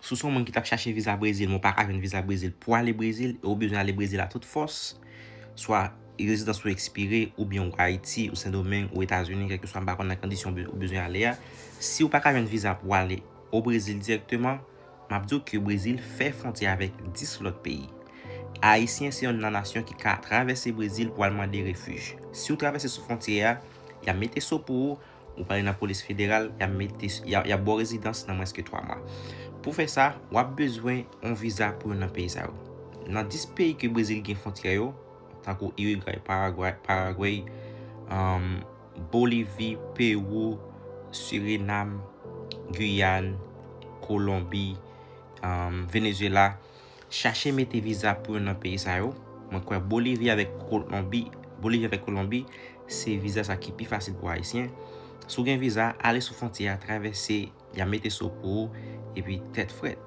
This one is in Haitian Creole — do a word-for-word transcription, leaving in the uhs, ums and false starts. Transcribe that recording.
Si w se yon moun ki t ap chache viza Brezil, men w pa ka jwenn viza Brezil pou ale Brezil, e w bezwen ale Brezil a tout fòs, swa rezidans ou ekspire, oubyen ou Ayiti, ou Sendomeng, ou Etazini, kèlkeswa, m pa konn nan kondisyon ou bezwen ale a. Si w pa ka jwenn viza pou w ale o Brezil dirèkteman, m ap di w ke Brezil fè fwontyè avèk dis lòt peyi. Ayisyen se youn nan nasyon ki ka travèse Brezil pou al mande refij. Si w travèse sou fwontyè a, y ap mete so pou ou, ou prale nan polis federal, y ap mete, y ap, y ap ba w rezidans nan mwens ke twa mwa. Pou fè sa, w ap bezwen yon viza pou youn nan peyi sa yo. Nan dis peyi ke Brezil gen fwontyè yo, tankou Irigway, Paragway, Paragway, um, Bolivi, Pewou, Sirinam, Giyàn, Kolonbi, um, Venezuela, chache mete viza pou youn nan peyi sa yo. Mwen kwè Bolivi avèk Kolonbi, Bolivi avèk Kolonbi, se viza sa ki pi fasil pou Ayisyen. Si w gen viza, ale sou fwontyè a, travèse, y a mete so pou ou, epi tèt frèt.